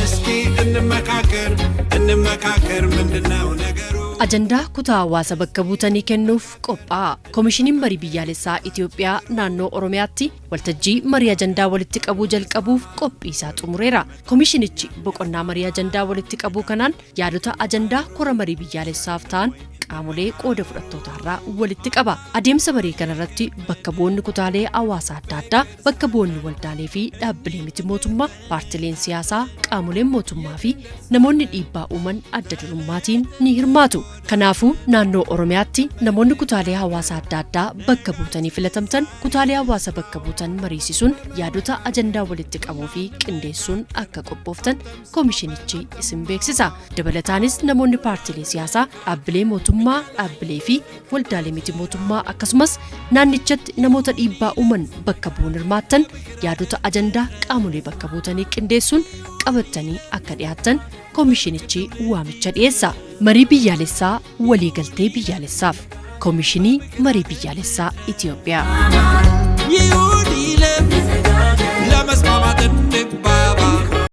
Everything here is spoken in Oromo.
እስኪ እንመካከር እንመካከር ምንድነው ነገሩ? Ajandaa kutaa hawaasa bakka buutanii kennuuf qophaa'a. Koomishiniin Marii Biyyaalessaa Itiyoophiyaa naannoo Oromiyaatti waltajjii marii ajandaa walitti qabuu jalqabuuf qophii isaa xumureera. Koomishinichi boqonnaa marii ajandaa walitti qabuu kanaan yaadota ajandaa kora marii biyyaalessaaf ta'an qaamolee qooda fudhattootaarraa walitti qaba. Adeemsa marii kanarratti bakka bu'oonni kutaalee hawaasaa adda addaa, bakka bu'oonni waldaalee fi dhaabbilee miti mootummaa, paartileen siyaasaa, qaamoleen mootummaa fi namoonni dhiibbaa uuman adda durummaatiin ni hirmaatu. Kanaafuu naannoo Oromiyaatti namoonni kutaalee hawaasaa adda addaa bakka buutanii filatamtan kutaalee hawaasa bakka buutan mariisisuun yaadota ajandaa walitti qabuu fi qindeessuun akka qophooftan koomishinichi isin beeksisa. Dabalataanis namoonni paartilee siyaasaa, dhaabbilee mootummaa, dhaabbilee fi waldaalee miti mootummaa akkasumas naannichatti namoota dhiibbaa uuman bakka bu'uun hirmaattan yaadota ajandaa qaamolee bakka buutanii qindeessuun qabattanii akka dhiyaattan koomishinichi waamicha dhiyeessa. Marii biyyaalessaa waliigaltee biyyaalessaaf. Koomishinii Marii Biyyaalessaa Itiyoophiyaa. ይሁን።